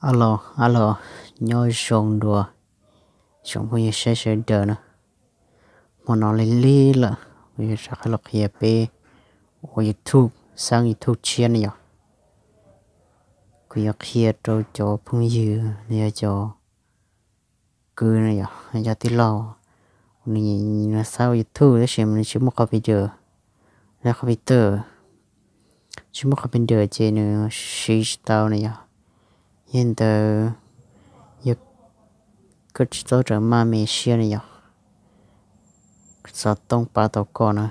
Alo, alo, nyob zoo dua tsoom phooj ywg saib sawv daws na. Hmo no lig lig lawm, kuv yuav rov qab los qhia peb ua YouTube, xab YouTube tshiab ne yom. Kuv yuav qhia rau cov phooj ywg los yog cov kwv ne yom, cov tij laug uas nws xav ua YouTube tab sis nws tsis muaj computer, lab computer, tsis muaj computer ces nws siv tsis tau ne yom. Yog li ntawd, yog koj tsis txhob rawm maj me siab ne yom, xov tooj pab tau koj na.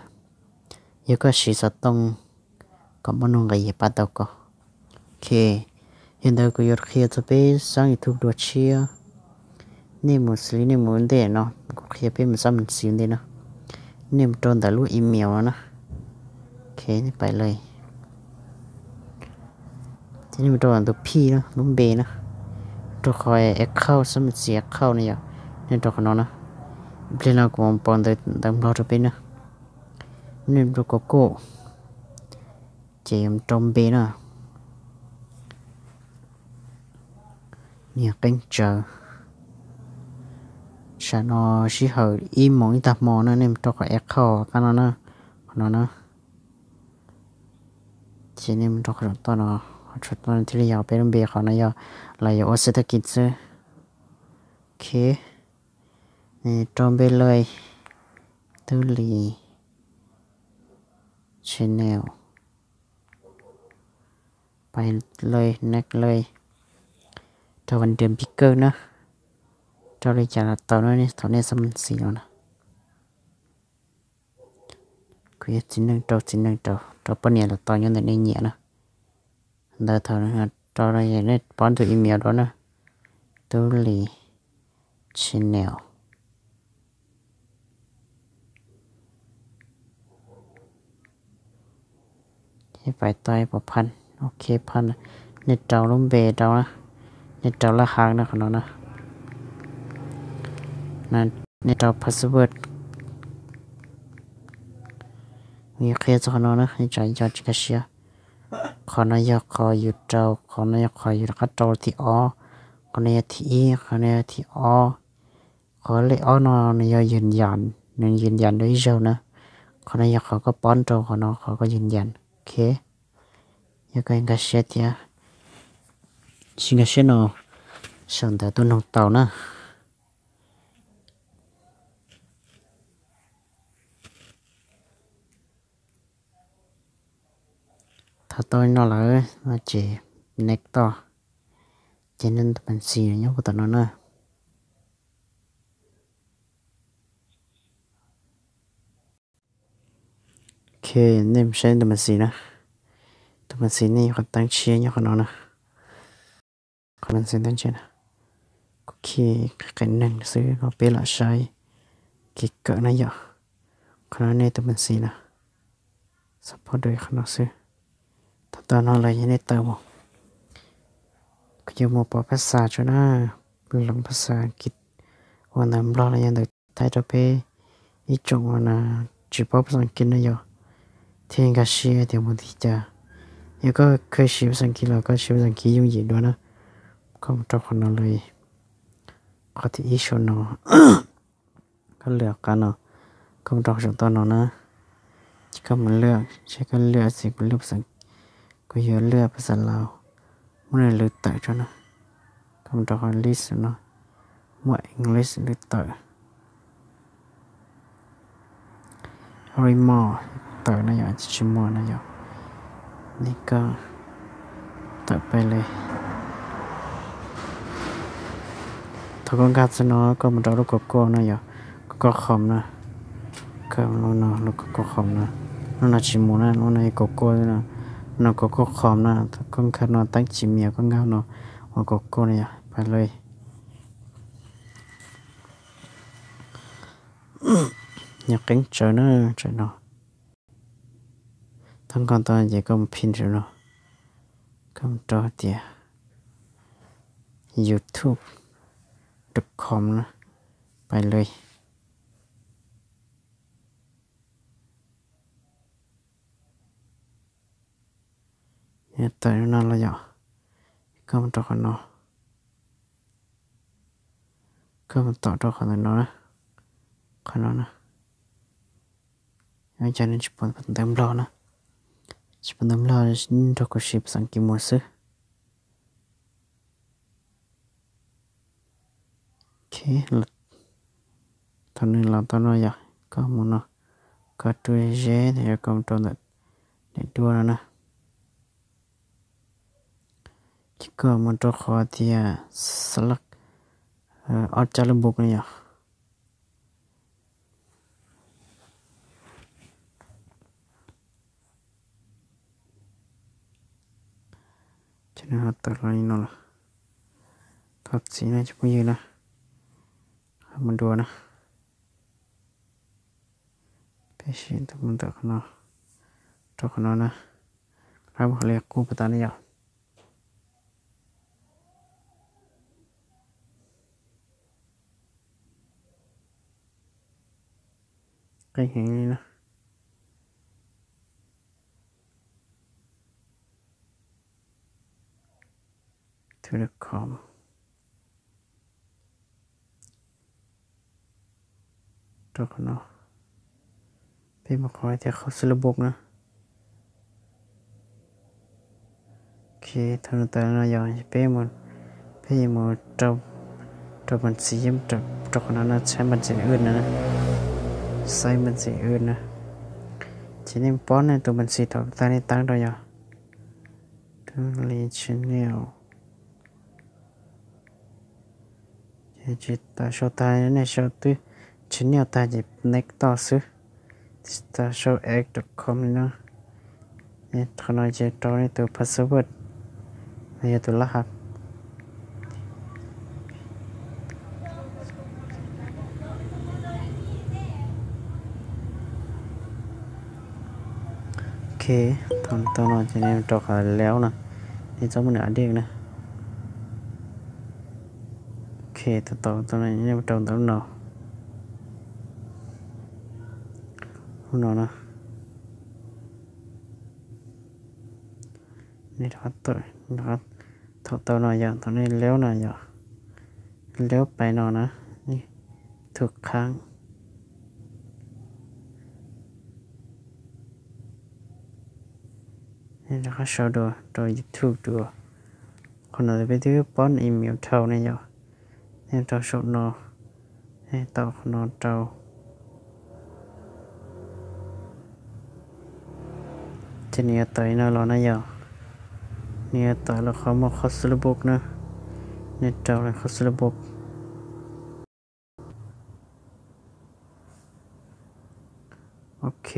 Yog koj siv xov tooj kom muaj nuj nqis pab tau koj. Ok, yog li ntawd kuv yuav qhia txog peb xab YouTube dua tshiab. Nej mus xws li nej mus ua ntej no, kuv qhia peb mus xab mus xis ua ntej no. Nej mus rau ntawm lub email no na. Ok, nej pais lawm. Ces nej mus rau ntawm tus phij na, lub npe na, rau qhov account, xab mus xis account ne yom. Nej rau qhov no na. Ib pliag no kuv mus pom ntawv Nplog rau peb na. Nej mus rau Google, ces mus rau npe na. Niag qeeb tsawv, tsam no sij hawm ib moos ib tag hmo na, nej mus rau qhov account qab no na, qhov no na. Ces nej mus rau qhov saum toj no, qhov saum toj no thiaj li yog peb lub npe, qhov no yog los yog ua xab tag kis xwb. Ok, rau npe lawm, Tub Lis Channel. Pais lawm, next lawm, rau vas nrem pis kawg na, rau li cas los tau na thaum nej xab mus xis no na. Kuv yuav txiv neej rau, txiv neej rau, rau poj niam los tau nyob ntawm nej nyiam na. Ntawd thaum rau nej pom tus email rau na, Tub Lis Channel. Pais tau pov phaj, ok phaj, nej rau lub npe rau na, nej rau lab hav na qhov no na, nej rau password. Yus qhia txog qhov no na, nej tsam yog tsis nkag siab. Qhov no yog qhov yus rau, qhov no yog qhov yus rov qab rau thib ob, qhov no yog thib ib, qhov no yog thib ob. Qhov lej ob no nws yog yws yas, nws yws yas rau ib zaug na. Qhov no yog qhov koj pab rau, qhov no qhov koj yws yas. Ok, yog koj nkag siab thiab tsis nkag siab no, sau ntawv tuaj noog tau na. Thaum tau no lawm no ces next toj, ces nej tus mas xis nyob puag tom no na. Ok, nej mus saib tus mas xis na. Tus mas xis nej yuav qhov teeb tshiab nyob qhov no na. Qhov mas xis teeb tshiab na. Kuv khi qhia neeg xwb ho peb lam saib kev kawm na yom. Qhov no nej tus mas xis na. Support qhov no xwb. Thaum tau no lawm yog nej tawm mus, kuv yuav mus pov phaj xas tso na. Loov phaj xas Askiv uas ntawv Nplog los yog ntawv Thaib rau peb ib tsoom uas tsis paub phaj xas Askiv na yom, thiaj nkag siab tias mus tim cas. Yog koj kheev siv phaj xas Askiv los koj siv phaj xas Askiv yooj yim dua na. Koj mus rau qhov no lawm, qhov thib ib saum no, koj lwam qab no, koj mus rau saum toj no na. Ces koj mus lwam, ces koj lwam xwb, kuv lwam phaj xas, kuv yuav lwam phaj xas Laus, muab nws lwm tawm tso na. Koj mus rau qhov list no, muab English lwm tawm. Read more tawm no yom, tsis muaj no yom. Li koj tawm pem li. Thaum koj nkag txog no koj mus rau lub Google no yom, Google Chrome na. Koj lub no, lub Google Chrome na. Lub no tsis mus na, lub no Google no, Google Chrome na. Thaum koj nkag no teeb Gmail, koj nkag no ua Google no yom, pais li. Nyob qeeb tsawv na, tsawv no. Tau nkaus tau ces koj mus phim rau no, koj mus rau tias youtube dot com na, pais li. Tawm no los yom, koj mus rau qhov no, Koj mus tom rau qhov ntawm no na, qhov no na. Ua cas nws tsis pom ntawv Nplog na? Tsis pom ntawv Nplog, nrog kuv siv pas xas kis mus xwb. Thaum nws los tau no yog koj mus no, koj rub ze, yog koj mus rau ntawm daim duab no na. Ces koj mus rau qhov tias select ob caj lub book no yog. Ces nws ho tawm los li no lawm. Thov txim na cov phooj ywg na, ho mus dua na. Peb sim mus ntawm qhov no, rau qhov no na, rau qhov li qub puas tas ne yom. Qeeb heev li na. To the com. Rau qhov no, peb mus qhov tias qhov xwb lub book na. Ok, thaum nws tawm no yog peb, peb yuav mus rau, rau npas ntxiv, rau qhov no na, txhais npas ntxiv wb na, xaiv npas ntxiv wb na. Ces nej pom nej tus npas ntxiv thaum tag nej teeb rau yog Tub Lis Channel. Ces tsis tas sau tag, nej sau twb Channel tag ces next toj xwb. Tsis tas sau x dot com li no. Qhov no ces rau nej tus password los yog tus lab hav. Ok, thaum tau no ces nej rau qhov laub no, nej txhob muab nws a diaj na. Ok, tau tau tau no nej rau ntawm lub no, lub no na. Nej rov qab, thaum tau no yog thaum nej laub no yog laub pais no na, nej thum qhab. Nej rov qab sau dua rau YouTube dua. Qhov no peb twb pom email dhau ne yom. Nej rau saum no, nej tau qhov no rau. Ces nws yuav tawm li no los na yom. Nws yuav tawm los qhov muaj qhov syllable na. Nej rau li qhov syllable. Ok.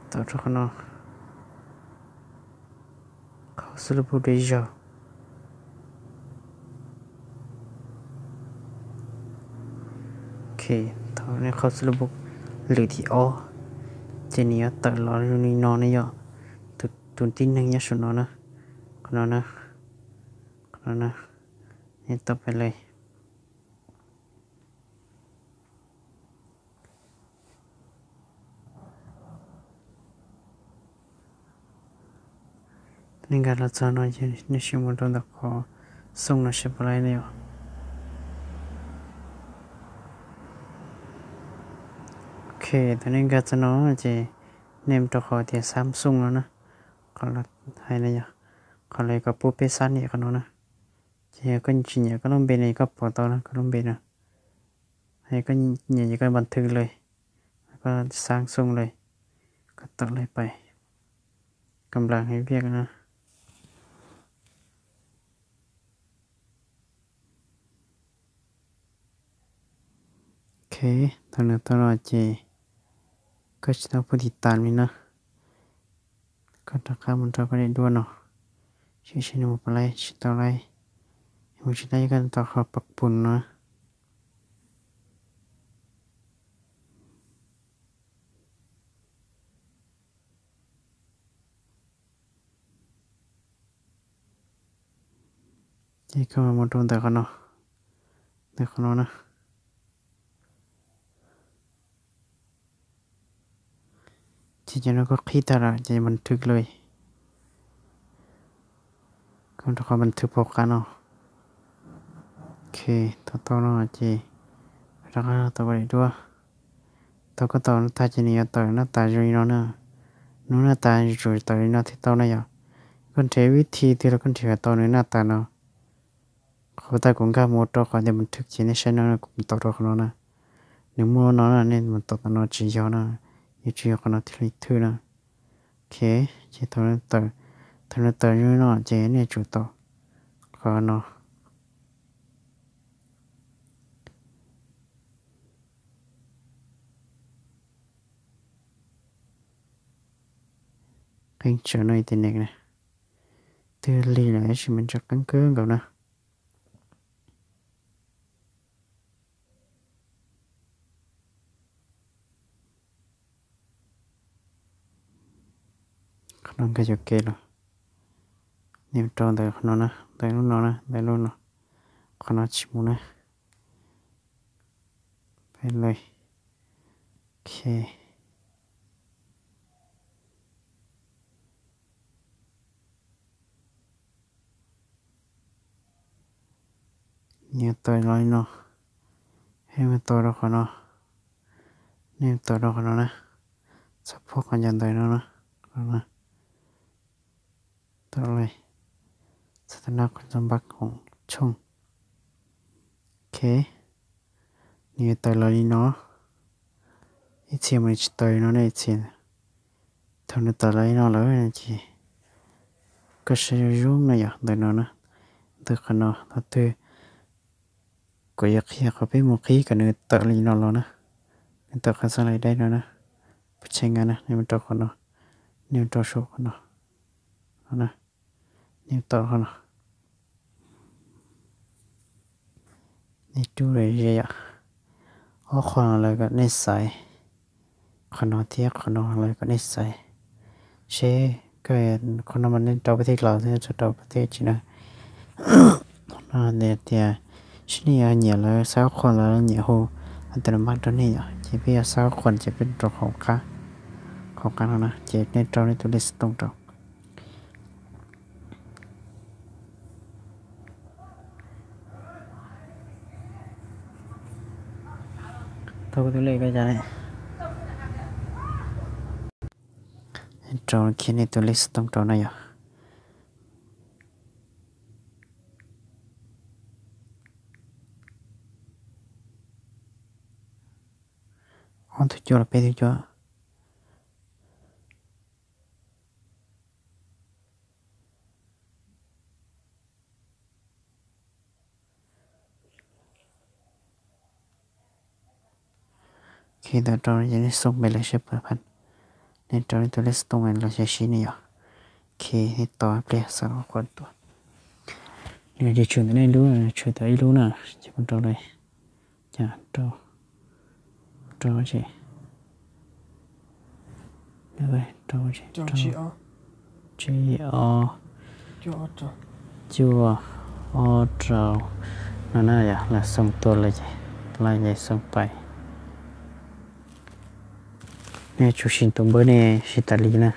Tau rau qhov no, qhov syllable deb zog. Ok, thaum nej qhov syllable lwm thib ob, ces nws yuav tawm los li no ne yom. Tus tib neeg nyob saum no na, qhov no na, qhov no na, nej tau pais li. Nej nkag los txog no ces nej sim mus rau ntawm qhov xoo no seb puas laib ne yom. Ok, thaum nej nkag txog no ces nej mus rau qhov tias Samsung no na, qhov lawv hais no yog qhov lawv kom pub peb xab nias qhov no na. Ces yog koj tsis nyiam koj lub npe no koj pom tau na koj lub npe no. Yog koj nyiam ces koj npas thwv lawm, koj xab xoo lawm, koj tawm lawm pais. Koj nplas hais viaj na. Ok, thaum nws tau no ces koj tsis tau pub tiv tas li na. Koj rov qab mus rau koj daim duab no, sim seb nws mus puas laib, tsis tau laib, mus tsis laib koj tau qhov pab pum no. Ces koj mus rau ntawm qhov no, ntawm qhov no na. Ces cov no koj qhib tag lawm ces npas thwv lawm. Rau qhov nws thwb pom qab no. Ok, thaum tau no ces rov qab tau ua daim duab. Thaum koj tau no tag ces nws yuav tawm naj tas zoo li no na. Nws naj tas yuav tsum tawm li no thiaj tau na yom. Koj nrhiav vib thi twg los koj nrhiav tau nws naj tas no. Qhov uas kuv nkag mus rau qhov tias mus thwb ces nej saib no kuv mus tau rau qhov no na. Nws muaj no na, nej mus tau qhov no tsis yog na, yuav tsum yog qhov no thiaj li thwb na. Ok, ces thaum nws tawm zoo li no ces nej tsum tau qhov no. Qeeb tsawv no internet na, twb lig lawm tab sis mas ntshe qeeb kawg nkaus na. Qhov no nkag yuam kev los, nej rau ntawm qhov no na, ntawm lub no na, ntawm lub no, qhov no tsis mus na. Peb le, ok. Nws yuav tawm los li no, nej mus tau rau qhov no, nej mus tau rau qhov no na, txhob phuam qhov ncauj ntawm no na, qhov no. Tau li, txhob tau nab qhov ntxoog npab khoom tshooj. Ok, nws yuav tawm los li no. Ib txhia mas nws tsis tawm li no ne, ib txhia. Thaum nws tawm los li no lawm ces koj saib zoo zoo na yom, ntawm no na, ntawm qhov no, qhov twg kuv yuav qhia qhov peb mus qhib kom nws tawm li no los na. Nws tawm qhov xab lais dai no na, pab tshee nga na, nej mus rau qhov no, nej mus rau saum qhov no, no na, nej tau qhov no. Nej rub lawm ze yom, ob qho no lawm kom nej xaiv, qhov no thiab qhov no lawm kom nej xaiv. Seb koj, qhov no mas nej rau pab thib los xwb, tsis rau pab thib tsis na. No tias seb nej yuav nyiam lawv xaiv ob qho los nyiam hu automatic rau nej yom, ces peb yuav xaiv ob qho ces peb rau qhov qab, qhov qab no na, ces nej rau nej tus lej xov tooj rau. Tau kuv tus lej koj cas ne? Rau khiav nej tus lej xov tooj rau na yom. Ob tug cuab los peb tug cuab. Ok, tau rau ces nej xoo npe lawv seb puas pham, nej rau nej tus lej xov tooj los xaiv sib ne yom. Ok, nej tos ib pliag xav qhov tuaj. Nws tsis tshwm ntawm nej lub, tshwm tau ib lub na, ces kuv rau lawm. Cas rau, rau tsis, rau tsis, tsib ob, cuaj ob rau no na yom, lawv xoo tua lawm ces, lawv ces xoo pais. Nej tsum siv tus npawb nej siv tas li na.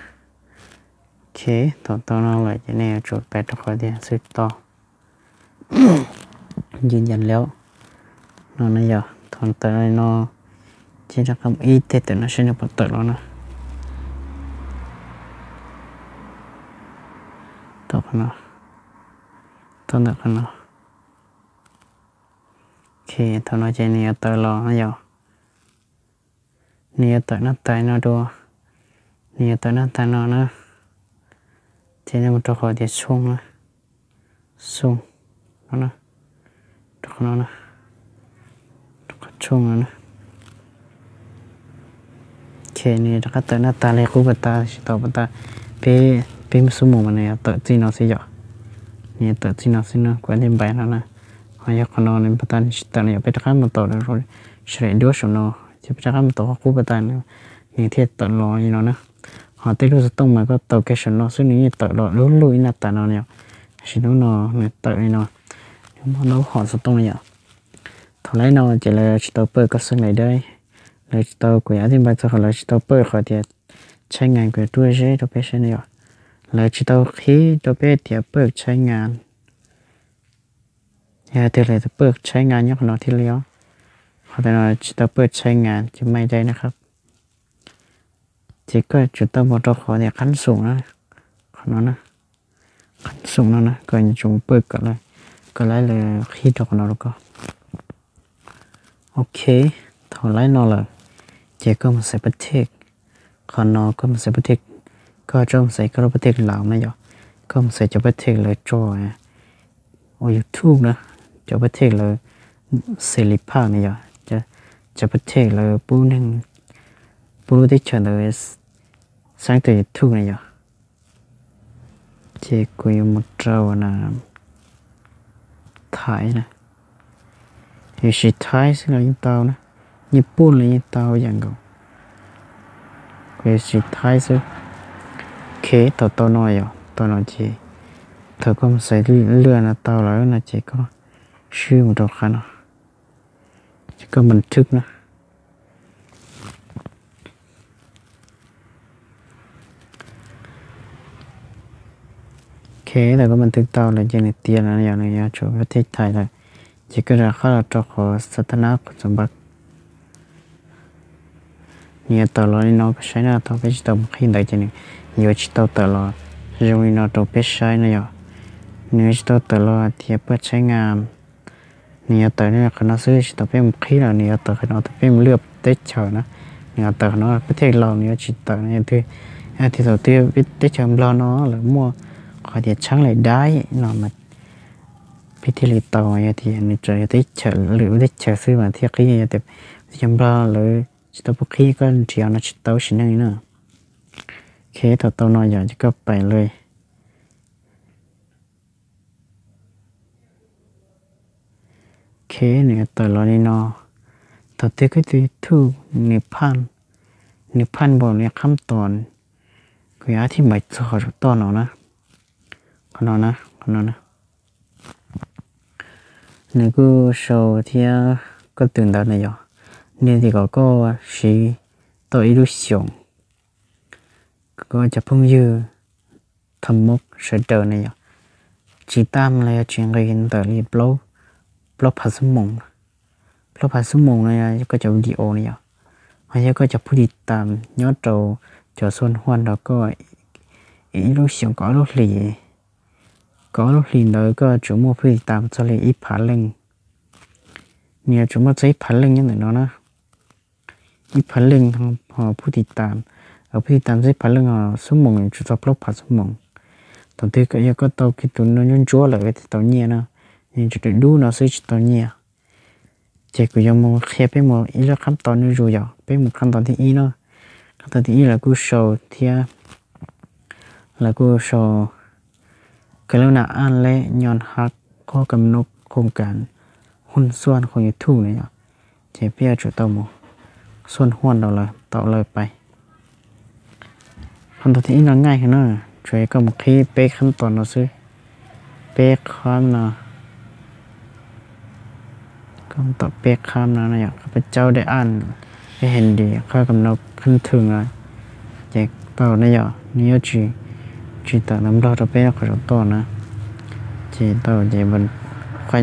Ok, thaum tau no lawm ces nej yuav tsum pais rau qhov tias xwb to.ยืนยันแล้ว no na yom, thaum tawm li no ces rov qab mus ib teg tawm no seb nws puas tawm los na. Tau qhov no, tau ntawm qhov no. Ok, thaum no ces nws yuav tawm los no yom. Nws yuav tawm nab tas no dua, nws yuav tawm nab tas no na. Ces nej mus rau qhov tias xoo na, xoo no na, rau qhov no na, rau qhov xoo no na. Ok, nws rov qab tawm nab tas li qub pas tas tsis tau pas tas, peb, peb mus xub mus mas nws yuav tawm txij no xwb yom. Nws yuav tawm txij no xwb no, kuv thiaj npais no na. Ho yog qhov no nws pas tas nws tsis tawm no yom, peb rov qab mus tau sawv daim duab saum no, ces peb rov qab mus tau qhov qub pas tas, nws thiaj tawm los li no na. Ho tej lub xov tooj mas koj tau kiag saum no xwb nws yeej tawm los lub lub ib nab tas no yom. Tab sis hnub no nws tawm li no, nws muaj ntau hom xov tooj li yom. Thaum lawv no ces lawv tsis tau pawj koj xeeb lais dawb, lawv tsis tau, kuv yam thiaj npais txog qhov lawv tsis tau pawj qhov tias tshaib nqaij kuv yuav rub zeb rau peb saib no yom. Lawv tsis tau qhib rau peb tias เปิดใช้งาน. Yog tias lawv เปิดใช้งาน nyob qhov no thiaj li os. Qhov no tsis tau เปิดใช้งาน ces ไม่ได้นะครับ. Ces koj tsum tau mus rau qhov tias ขั้นสูง na, qhov no na, ขั้นสูง no na, koj yuav tsum mus pawj kom lawv, kom lawv qhib rau qhov no rau koj. Ok, thaum lawv no lawm, ces koj mus xaiv บันทึก. Qhov no koj mus xaiv บันทึก, koj tsuas mus xaiv koj lub บันทึก laus na yom. Koj mus xaiv cov บันทึก lawv tso ua YouTube na, cov บันทึก lawv xws li phaj na yom, cov บันทึก lawv pub neeg, pub lub teb chaws ntawd saib tawm YouTube na yom. Ces kuv yuav mus rau na, Thaib na, yuav siv Thaib xwb los yeej tau na, Nyij Pooj los yeej tau yam nkaus. Kuv yuav siv Thaib xwb. Ok, thaum tau no yom, tau no ces thaum koj mus xaiv lwaj no tau lawm no ces koj swb mus rau qhov no, ces koj บันทึก na. Ok, thaum koj บันทึก tau lawm ces nws tiav lawm yom, nws yuav tsum ประเทศไทย lawm, ces koj rov qab los rau qhov สถานะคุณสมบัติ. Nws yuav tawm los li no koj saib na, thaum peb tsis tau mus qhib ntawd ces nws yuav tsis tau tawm los zoo li no rau peb saib na yom. Nws yuav tsis tau tawm los tias เปิดใช้งาน. Nws yuav tawm li qhov no xwb, tsis tau peb mus qhib lawm, nws yuav tawm qhov no thaum peb mus lwaj teb chaws na. Nws yuav tawm qhov no, ประเทศ laus nws yuav tsis tawm no. Yog tias thaum twg teb chaws Nplog no lawv muaj qhov tias ช้างลายดำ no mas peb thiaj li tau, yog tias nws tseem yog teb chaws lwm lub teb chaws xwb mas thiaj qhib, yog tias teb chaws Nplog lawv tsis tau pub qhib, koj nrhiav no tsis tau sim neej li na. Ok, thaum tau no yom ces koj pais li. Ok, nws tawm los li no. Thaum twg koj tus YouTube nws phaj, nws phaj npaum li qhab tos, kuv yuav thiaj mam txog saum toj no na. Qhov no na, qhov no na. Nws kuj sau thiab koj tus ntawv na yom. Nws tias kom koj siv tau ib lub xyoos, kom koj cov phooj ywg tham mok sawv daws na yom, tsis tas los yog tsis nqis ntawm li plaub phav xuab moos. Plaub phav xuab moos no yog koj cov video na yom, ho yog koj cov phub tiv tam nyob rau cov xuaj huaj nrog koj ib lub xyoos kaum ob lub hlis, kaum ob lub hlis ntawd koj tsuas muaj phub tiv tam txog li ib phav leej. Nws yuav tsum muaj txog ib phav leej nyob ntawm no na. Ib phav leej ho phub tiv tam, phub tiv tam txog ib phav leej ho xuab moos yuav tsum txog plaub phav xuab moos. Thaum twg yog koj tau kiag tus no ntsuab ntsuab lawm thiaj tau nyiaj na, yeej tsuas dub dub no xwb tsis tau nyiaj. Ces kuv yuav mus qhia peb mus ib lub qhab tos no zus yom, peb mus qhab tos thib ib no. Qhab tos thib ib lawv kuj sau thiab, lawv kuj sau กรุณาอ่านและย้อนหากข้อกำหนดโครงการ หุ้นส่วนของ YouTube นะ yom. Ces peb yuav tsum tau mus xuaj huaj rau lawv, tau lawv pais. Qhab tos thib ib no nyaj heev na, tsuas yog koj mus qhib peb qhab tos no xwb. Peb qhab no, koj mus tom peb qhab no, koj pab caub dej aj, peb hais nti qhab kam no khab thwm no, ces tau ne yom, nws yuav tsis, tsis tawm ntawv Nplog rau peb qhov saum toj na. Ces tau ces qhab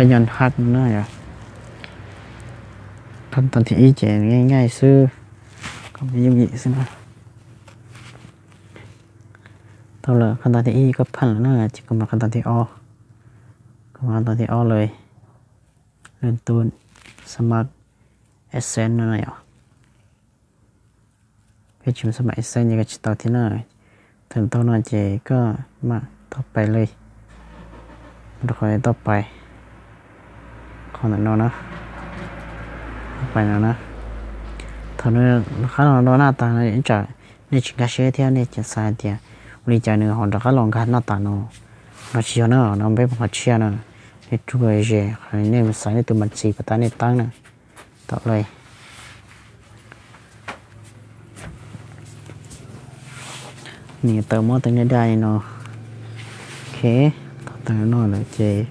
nyo hak no na yom. Qhab tos thib ib ces nyaj nyaj xwb, koj mus yooj yim xwb na. Tau lawm, qhab tos thib ib koj phaj lawm na, ces koj mus qhab tos thib ob, koj mus qhab tos thib ob lawm, lwm tus xab mab AdSense no na yom. Peb tsis mus xab mab AdSense ces koj tsis tau thiab na. Thaum tau no ces koj mam tau pais li, rau qhov tau pais, qhov ntawm no na, tau pais no na. Thaum nws rov qab los do naj tas no ib tsam nej tsis nkag siab thiab nej tseem xav hais tias ua li cas nws ho rov qab los nkag naj tas no, no tsis yog na, no peb mus qhov tshiab na. Nej rub ze qhov nej mus xaiv nej tus mas txis pas tas nej tab na. Tau li. Nws tawm mob tej nej daj li no. Ok, tau tawm no lawm ces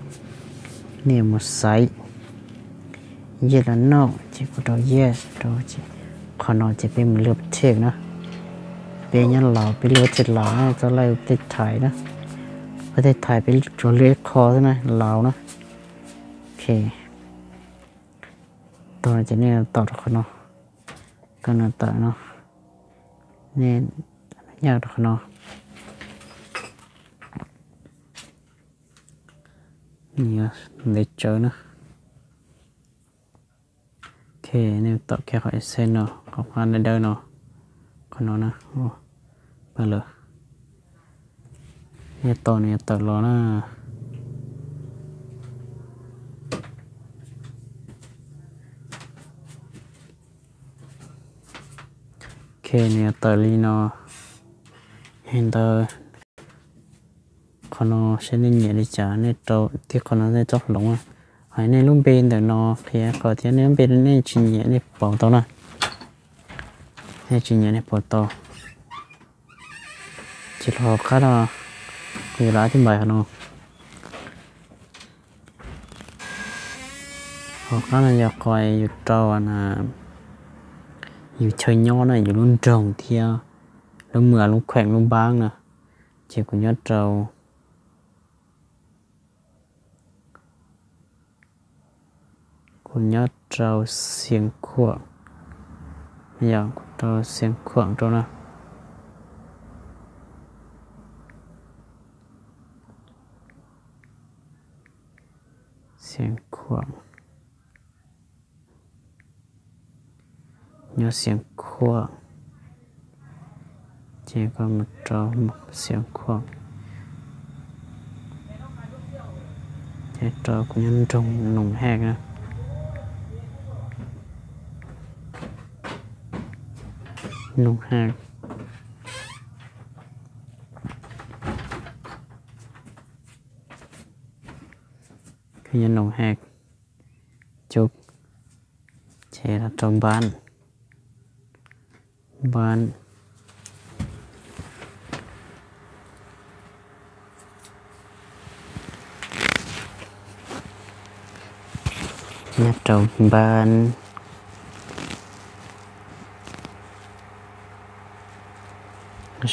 nej mus xaiv yes los no, ces kuv rau yes rau, ces qhov no ces peb mus lwaj pab thej na. Peb nyob Laus peb lub tsis Laus na, txoj laj tej thaiv na, peb tej thaiv peb tsuas lub ib qho xwb na, Laus na. Ok, tau ces nej tawm rau qhov no, koj no tawm no, nej nyob rau qhov no, ntev tsawv na. Ok, nej tawm kiag qhov ese no, qhov qab dawb dawb no, qhov no na, pawg lawm. Nws tawm, nws yuav tawm los na. Ok, nws yuav tawm li no. Ntawd qhov no saib nej nyiam li cas nej rau tib qhov no nej txhob hloov. Hos nej lub npe ntawm no qhia qhov thiab, nej lub npe nej tsis nyiam nej pauv tau na. Nej tsis nyiam nej pauv tau. Ces los hauv qab no, kuv yuav los tib npais qhov no. Hauv qab no yog qhov yus rau yus chaw nyob na, yus lub nroog thiab lub mwm lub kheem lub npab na. Ces kuv nyob rau, kuv nyob rau Xeev Khuam, yog kuv rau Xeev Khuam rau na. Xeev Khuam, nyob Xeev Khuam, ces koj mus rau Xeev Khuam, ces rau kuv nyob nroog Noom Haj na. Noom Haj. Koj nyob Noom Haj, cub, ces los rau npab, npab. Nyob rau npab,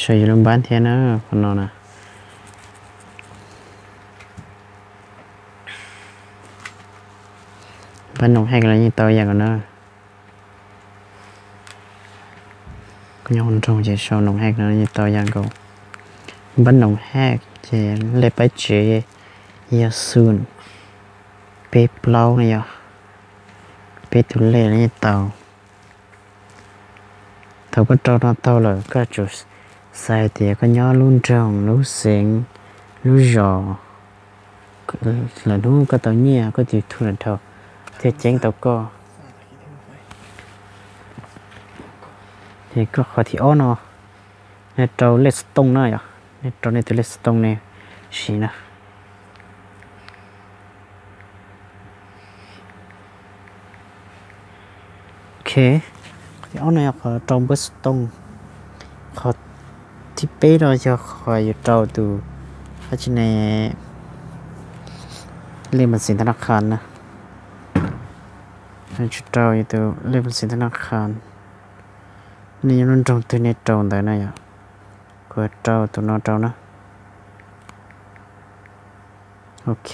sau yus lub npab thiab na, qhov no na. Npab Noom Haj los yeej tau yam nkaus na. Koj nyob nroog ces sau Noom Haj no yeej tau yam nkaus. Npab Noom Haj ces lej pab tsev yog xu peb plaub no yog peb tus lej no yeej tau. Thaum koj rau no tau lawm koj tsum xav hais tias koj nyob lub nroog, lub xeev, lub zos, lwm hnub koj tau nyiaj koj tus thu lawm dhau thiaj ceeb tau koj. Ces koj qhov thib ob no, nej rau lej xov tooj na yom, nej rau nej tus lej xov tooj nej siv na. Ok, qhov thib ob no yog qhov rau npawb xov tooj. Qhov thib peb no yog qhov yuav rau tus, dab tsi ne, lej mos xim thab naj khas na. Tsis rau yus tus lej mos xim thab naj khas. Nej nyob lub nroog twg nej rau ntawd na yom. Kuv rau tus no rau na. Ok.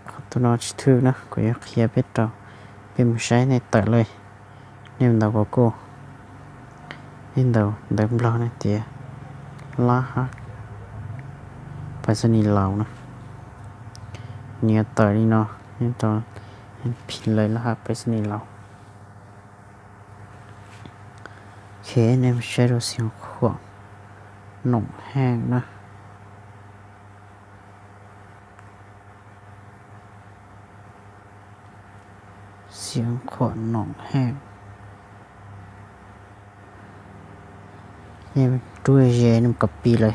Qhov tus no tsis thwj na, kuv yuav qhia peb rau, peb mus saib nej tawm lej, nej mus ntaus kuv kuj, nej ntaus ntawv Nplog na tias lab hab pais xa ni laus na. Nws yuav tawm li no, nej rau phim lawv lab hab pais xa ni laus. Ok, nej mus saib rau Xeev Khuam Noom Haj na. Xeev Khuam Noom Haj. Nej rub ze nej mus copy lawm.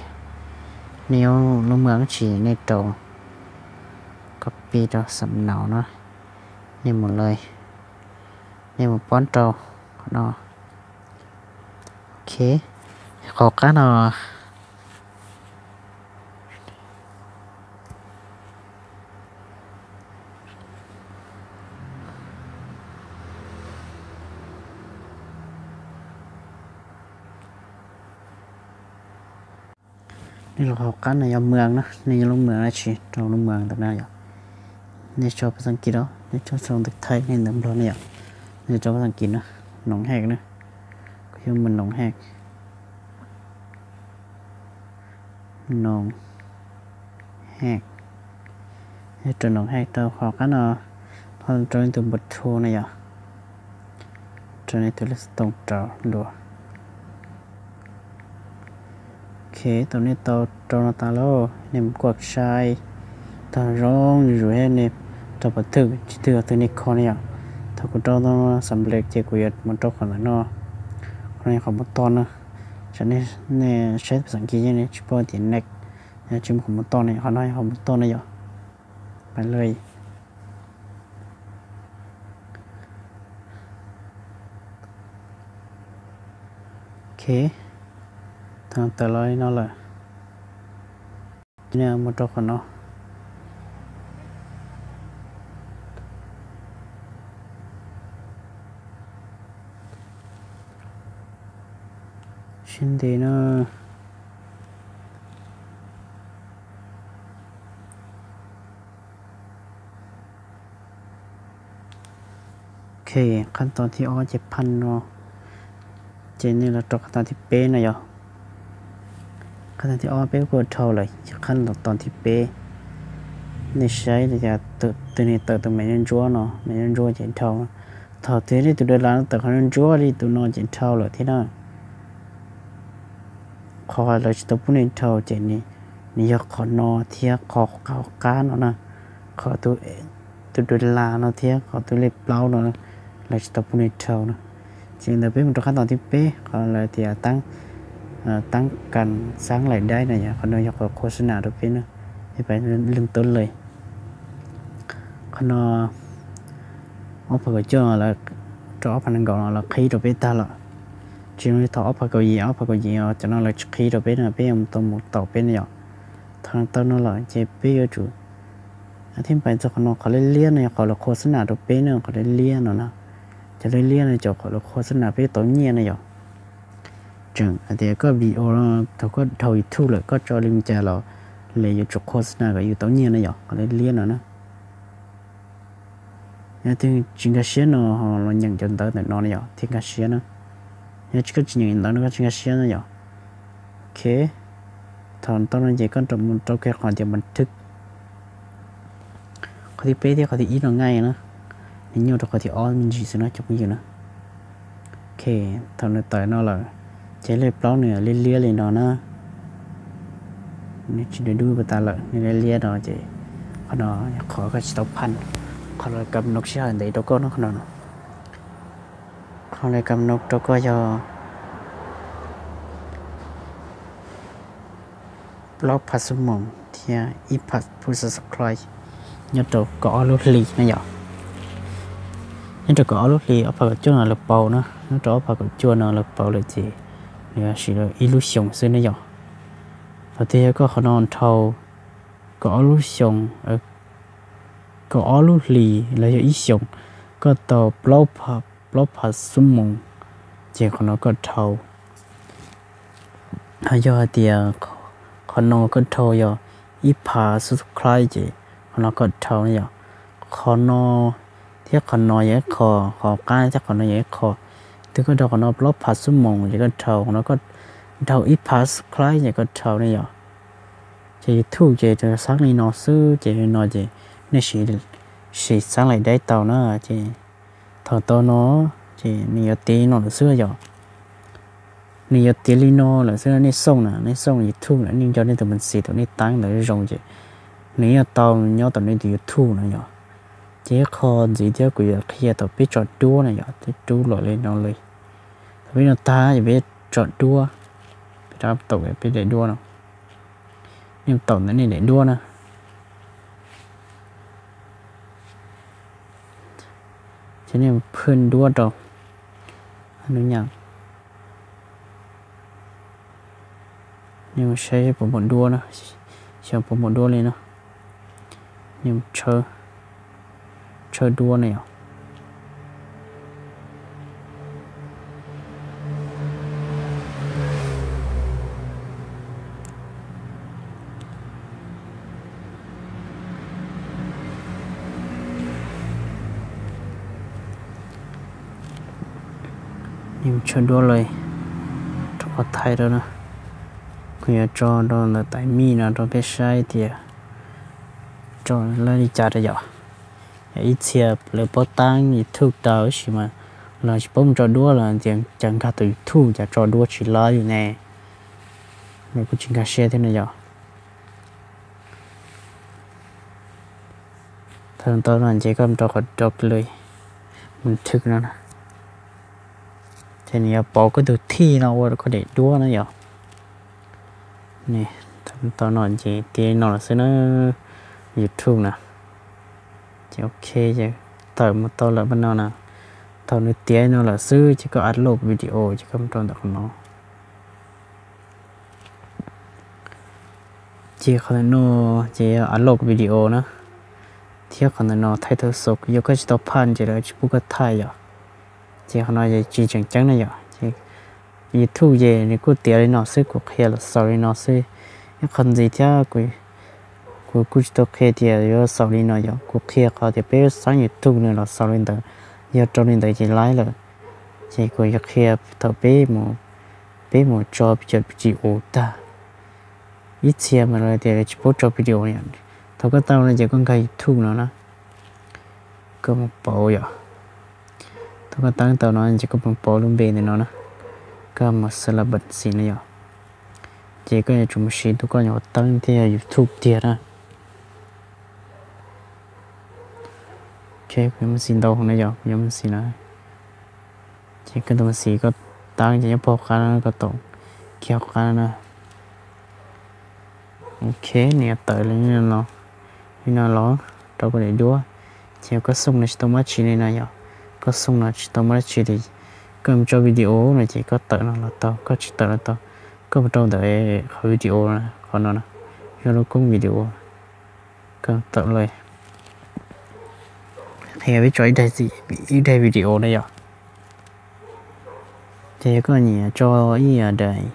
Nej yuav lub mwas tsi nej rau copy rau xam naus na. Nej mus lawm, nej mus pob rau qhov no. Ok, qhov qab no Los hauv qab no yog mws na, nej nyob lub mws dab tsi rau lub mws ntawm na yom. Nej tso phas xas kis los nej tso xov tooj ntawm Thaib, nej ntawm Nplog ne yom. Nej tso phas xas kis na, noog hej na, kuv yuav mus noog hej, noog hej, rau noog hej rau qhov qab no, ho rau nej tus npawb thu na yom, rau nej tus lej xov tooj rau dua. Ok, tau nej tau rau no tas lawm, nej mus kuaj sai tag zoo zuj zus thiab nej rau pov thwj tsis twg twg nej kho ne yom. Thaum kuv rau tau xam lej ces kuv yuav mus rau qhov ntawm no, qhov no yog qhov mus toj na. Tsam nej saib phas xas kis yeej nej tsis paub tias next, yog tsis muaj qhov mus toj ne, qhov no yog qhov mus toj na yom. Pais lawm. Ok, thaum tawm los li no lawm, nej mus rau qhov no. Siab ntev na. Ok, qhab toom thib ob ces phaj no, ces nej los rau qhab toom thib peb no yom. Qhab toom thib ob peb kuj dhau lawm, ces qhab toom thib peb, nej saib li cas, tus twg tawm tus me ntsuab ntsuab no, me ntsuab ntsuab ces dhau. Thaum twg nej tus dollar no tawm qhov ntsuab ntsuab li tus no ces dhau lawm thiab na. Qhov lawv tsis tau pub nej dhau ces nws yog qhov no thiab qhov hauv qab no na, qhov tus dollar no thiab qhov tus lej plaub no, lawv tsis tau pub nej dhau na. Ces ntawd peb mus rau qhab toom thib peb, qhov lawv tias tab kas xaab lais daib na yom, qhov no yog qhov khos nas rau peb na, peb leej tub le. Qhov no ob phav kaum cuaj rau ob phav nees nkaum no lawv qhib rau peb tag lawm. Tsis zoo li thaum ob phav kaum yim, ob phav kaum yim cov no lawv tsis qhib rau peb na, peb yuav tau mus taus peb na yom. Thaum tau no lawm ces peb yuav tsum thiab pais txog qhov no, qhov liab liab no yog qhov lawv khos nas rau peb na, qhov liab liab no na. Cov liab liab no cov qhov lawv khos nas peb tau nyiaj na yom. Tseem hais tias koj video no thaum koj dhau YouTube lawm koj tso li cas los lawv yuav tsum khos nas kom yus tau nyiaj na yom, qhov liab liab no na. Yog twg tsis nkag siab no ho los nyeem cov ntawv ntawm no na yom thiaj nkag siab na. Yog tsis, koj tsis nyeem ntawv no koj tsis nkag siab na yom. Ok, thaum tau no ces koj mus rau kiag qhov tias npas thwj. Qhov thib peb thiab qhov thib ib no nqaij na, nws nyuaj rau qhov thib ob me ntsis xwb no cov phooj ywg na. Ok, thaum nws tawm no lawm, ces lej plaub nws liab liab li no na. Nws tsis dub dub puas tas lawm, nws liab liab no ces qhov no yog qhov koj tsis tau phaj, qhov lawv kam no sij hawm ntev rau koj no, qhov no. Qhov lawv kam no rau koj yog plaub phav xuab moos thiab ib phav pub subscribe nyob rau kaum ob lub hlis na yom. Nyob rau kaum ob lub hlis, ob phav kaum cuaj no lawv pauv na, nyob rau ob phav kaum cuaj no lawv pauv lawm ces nws siv ib lub xyoos xwb na yom. Thaum twg yog koj qhov no dhau kaum ob lub xyoos, kaum ob lub hlis los yog ib xyoos, koj tau plaub phav xuab moos, ces qhov no koj dhau. Ho yog hais tias qhov no koj dhau yog ib phav subscribe ces qhov no koj dhau na yom. Qhov no thiab qhov no yog ib qho, qhov qab thiab qhov no yog ib qho. Twg koj dhau qhov no plaub phav xuab moos ces koj dhau, qhov no koj dhau ib phav subscribe ces koj dhau ne yom. Ces YouTube ces xaab li no xwb ces li no ces nej siv xaab lais daib tau na ces thaum tau no ces nws yuav tiav li no lawm xwb yom. Nws yuav tiav li no lawm xwb, nej xauj na, nej xauj YouTube na, nej nco nej tus me ntsis thaum nej tab ntawd zoo ces nws yuav tau nyob tom nej tus YouTube na yom. Ces ib qho ntxiv thiab kuv yuav qhia thaum peb tso duab na yom, peb rub los li no li. Thaum peb no tag ces peb tso duab, peb rab tau peb daim duab no, nej tau ntawm nej daim duab na. Ces nej phwj duab rau, nej saib puas muaj duab na, xyov puas muaj duab li no. Nej tshawb duab ne yom. Yeej tshaw duab lawm, rau qhov thaij rau na, kuv yuav tso rau ntawm tais mij no rau peb saib tias tso lawv li cas rau yom. Yog ib txhia lawv paub taab YouTube rau tab sis mas los tsis paub mus tso duab los tias cas nkag tau YouTube cas tso duab tsis laib li ne. Lawv kuj tsis nkag siab thiab no yom. Thaum tau no ces koj mus rau qhov rau play, mus thwm no na, ces nws yuav pauv koj tus thij no ua koj daim duab na yom. Thaum tau no ces tiav li no lawm xwb na, YouTube na. Ces ok, ces tawm mus tau lawm pab no na. Thaum nws tiav li no lawm xwb ces koj upload video ces koj mus rau ntawm qhov no. Ces qhov ntawm no ces upload video na, thiab qhov ntawm no thaij thaum xaus yog koj tsis tau phaj ces lawv tsis pub koj thaij yom. Ces qhov no ces tsis tseem ceeb na yom. YouTube ces nws kuj tiav li no xwb, kuv qhia los xaus li no xwb. Ib qho ntxiv thiab kuv kuj tsis tau qhia tias yuav xaus li no yom, kuv qhia qhov tias peb xaab YouTube nws los xaus li ntawd, yog rau li ntawd ces laib lawm. Ces kuv yuav qhia thaum peb mus, peb mus tso video tag. Ib txhia mas lawv tias tsis paub tso video. Thaum koj tau no ces koj nkag YouTube no na, koj mus pauv yom. Thaum koj tau tau no ces koj mus pauv lub npe ntawm no na, koj mus xav la npam xis no yom. Ces koj yuav tsum mus siv tus koj nyuam qhuav teeb thiab yog YouTube tiag na. Ok, kuv yuav mus xis ntau no yom, kuv yuav mus xis na. Ces koj tus mus xis koj teeb ces nyob puag hauv qab no, koj tau kiag hauv qab no na. Ok, nws yuav tawm li no, li no los rau koj daim duab. Ces koj xoo no tsis tau mab tsi li no yom, koj xoo no tsis tau mab tsi li. Koj mus tso video no ces koj tawm no los tau, koj tsis tawm los tau. Koj mus rau ntawm qhov video, qhov no na, yog lub koob video. Koj tawm los, qhia peb tso ib daim, ib daim video na yom. Ces yog koj nyiam tso ib yam daim,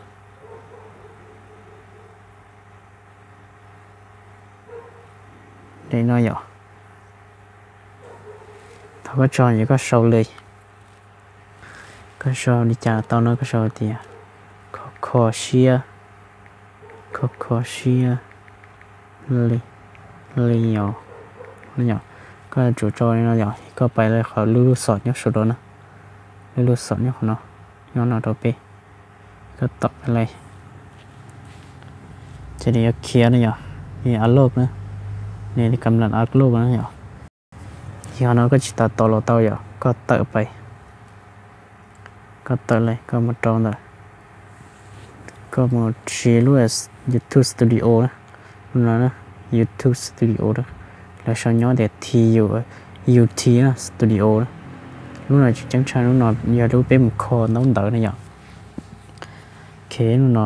daim no yom. Thaum koj tso ces koj sau li, koj sau li cas tau no, koj sau tias kho kho siab, kho kho siab li, li os. Koj yuav tsum tso li no yom, koj pais li qhov lub lub xom nyob saum no na, lub lub xom nyob qhov no, nyob no rau peb, koj tom li. Ces nws yuav khiav na yom, nws yuav upload na, nws li kam lam upload na yom. Ces qhov no koj tsis tas tos los tau yom, koj tawm pais, koj tawm li, koj mus rau ntawm, koj mus siv lub YouTube Studio na, lub no na, YouTube Studio na, lawv sau nyob tias T U, U T na, Studio na. Lub no tseem ceeb tshaj, lub no yog lub peb mus kho ntaub ntawv na yom. Ok, lub no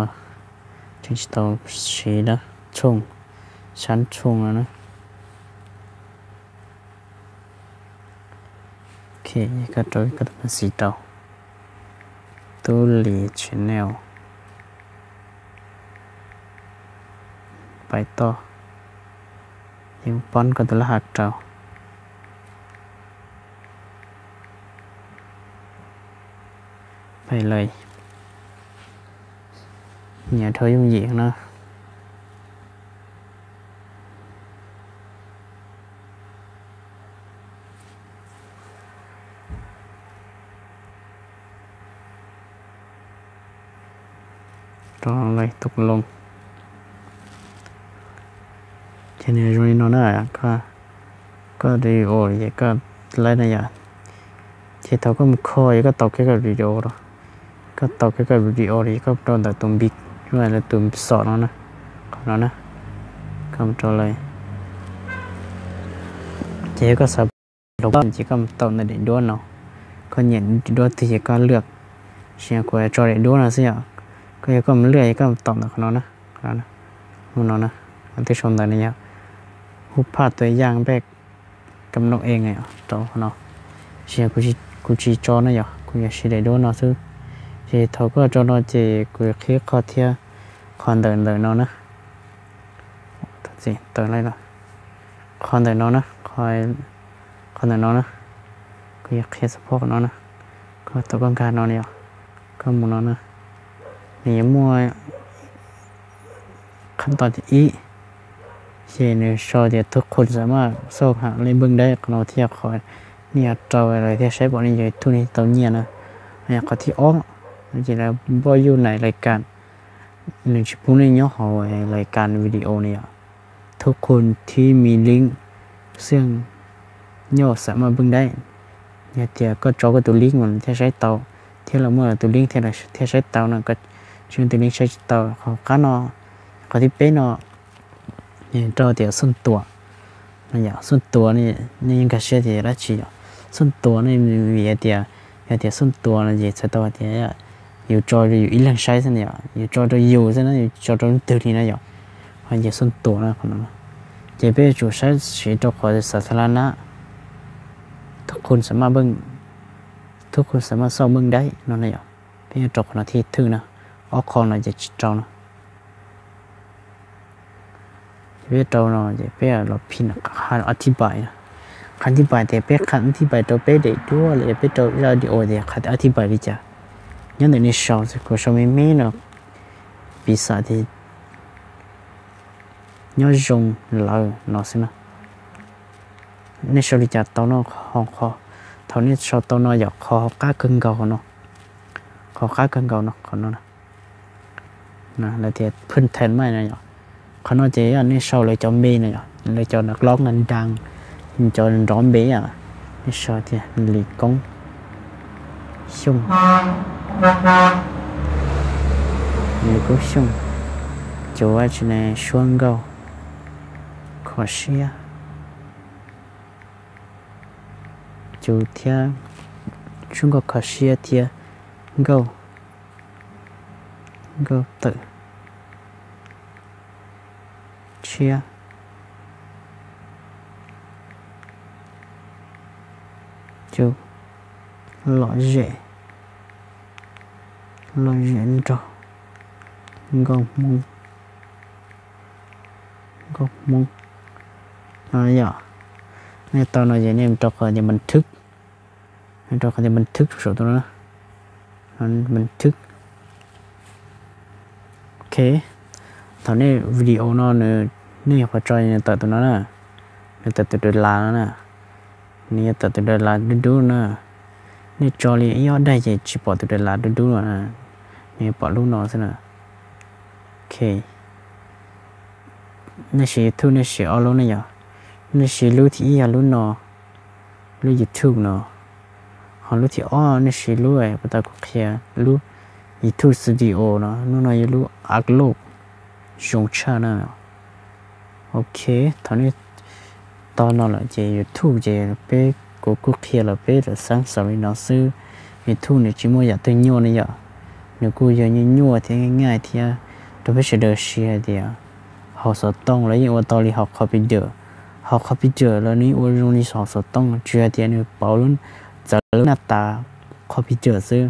tseem tsis tau siv na, tshooj, sab tshooj no na. Ok, koj rau koj tus mus xis rau Tub Lis Channel. Pais toj, yeej poob koj tus laj hav rau. Pais lawm, nyiam dhau yooj yim na. Rau lawm tus loo. Ces nws zoo li no na, koj video ces koj laib na yom. Ces thaum koj mus kho ces koj tau kev koj video los, koj tau kev koj video los koj rau ntawm tus npis, tus xom no na, qhov no na, koj mus rau lawm. Ces yog koj xav los ces koj mus tau ntawm daim duab no, koj nyiam daim duab twg ces koj lwaj. Tsis yog kuv tso daim duab no xwb yom, koj yog koj mus lwaj ces koj mus tau ntawm qhov no na, qhov no na, mus no na, qhov twg sau ntawv no yog hub phaj tua yaj npej kam noj ees rau qhov no. Tsis yog kuv tsis tso na yom, kuv yog siv daim duab no xwb. Ces thaum koj tso no ces kuv qhib qhov thiab, qhov ntawm ntawm no na. Tawm li no, qhov ntawm no na, qhov ntawm no na, kuv yuav qhia support no na. Koj tau koj nkag no na yom, Koj mus no na, nws yuav muaj qhov ntawm ib, ces nws sau tias thub khun xam maj xauj ham lej npej dab, qhov no thiaj qhov nej yuav rau lawv thiaj saib pom nej YouTube nej tau nyiaj na. Qhov thib ob, ces lawv npaj yuj nais lais kas, nws tsis pub nej nyob hauv lais kas video na yom. Thub khun thib mi lib xeej nyoj xam maj npej dab, yog tias koj tso koj tus lib mas nws thiaj saib tau, thiab lawv muaj lawv tus lib thiaj saib tau no, koj tsis muaj tus lib saib tsis tau. Qhov qab no, qhov thib peb no, rau tias xuj tuas no yom. Xuj tuas, nej yeej nkag siab tias yog dab tsi yom. Xuj tuas no vim tias, yog tias xuj tuas no ces txhais tau tias yus tso rau yus ib leeg saib xwb na yom, yus tso rau yus xwb na, yus tso rau leej twg li na yom. Ho ces xuj tuas no, ces peb yuav tsum saib siv rau qhov xa tha la na, thub khun xam maj, thub khun xam maj xauj npej dab no na yom. Peb yuav rau qhov no thib thwj na, ob qho no ces tsis rau na. Peb rau no ces peb los phim qhov thib pais, qhov thib pais tias peb qhov thib pais rau peb daim duab los yog peb rau zaj video tias qhov thib pais li cas. Nyob ntawm nej sau, kuv sau me me no, piv xam tias nyob zoo lawm no xwb na. Nej sau li cas tau no, thaum nej sau tau no yog qhov hauv qab kawg nkaus no, qhov hauv qab kawg nkaus no, qhov no, lawv tias phwj thees maj no yom. Qhov no ces yog nej sau lawv cov npe no yom, lawv cov nab lob na, nrov, cov nrov npe, nej sau tias Lis Koob Xyooj, Lis Koob Xyooj, cuv tsis ne, suab nkauj kho siab, cuv thiab, suab nkauj kho siab thiab nkauj, nkauj tawm tshiab, cuv lom zem, lom zem nrog nkauj Hmoob, nkauj Hmoob no yom. Nej tau no ces nej rau qhov tias npas thwb, rau qhov tias npas thwb saum tus no, npas thwb. Ok, thaum nej video no, nej yuav qhov tso nws tawm tus no na, nws tawm tus daim las no na, nws yuav tawm tus daim las dub dub na. Nej tso li ib ob daim ces tsis pom tus daim las dub dub no, nws yuav pom lub no xwb na. Ok, nej siv YouTube nej siv ob lub ne yom. Nej siv lub thib ib yog lub no, lub YouTube no. Ho lub thib ob nej siv lub uas tau kuv qhia, lub YouTube Studio no, lub no yog lub upload zoo tshaj na. Ok, thaum nej tau no lawm ces YouTube ces peb, kuv kuj qhia los peb lam xav xaus li no xwb. YouTube nws tsis muaj yam twg nyuaj ne yom, nws kuj yog nyuaj nyuaj thiab nyaj thiab rau peb sawv daws siv hais tias haus xov tooj los yeej ua tau li haus computer. Haus computer los nws yeej ua zoo li haus xov tooj, tsuas hais tias nws pauv lub, txawv lub naj tas computer xwb.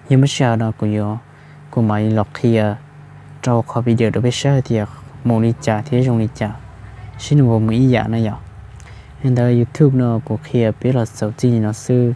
Yog muaj sij hawm no kuv yuav, kuv mam li los qhia rau computer rau peb saib tias mus li cas thiab zoo li cas, seb nws puas mus ib yam na yom. Li ntawd YouTube no kuv qhia peb los xaus txij li no xwb.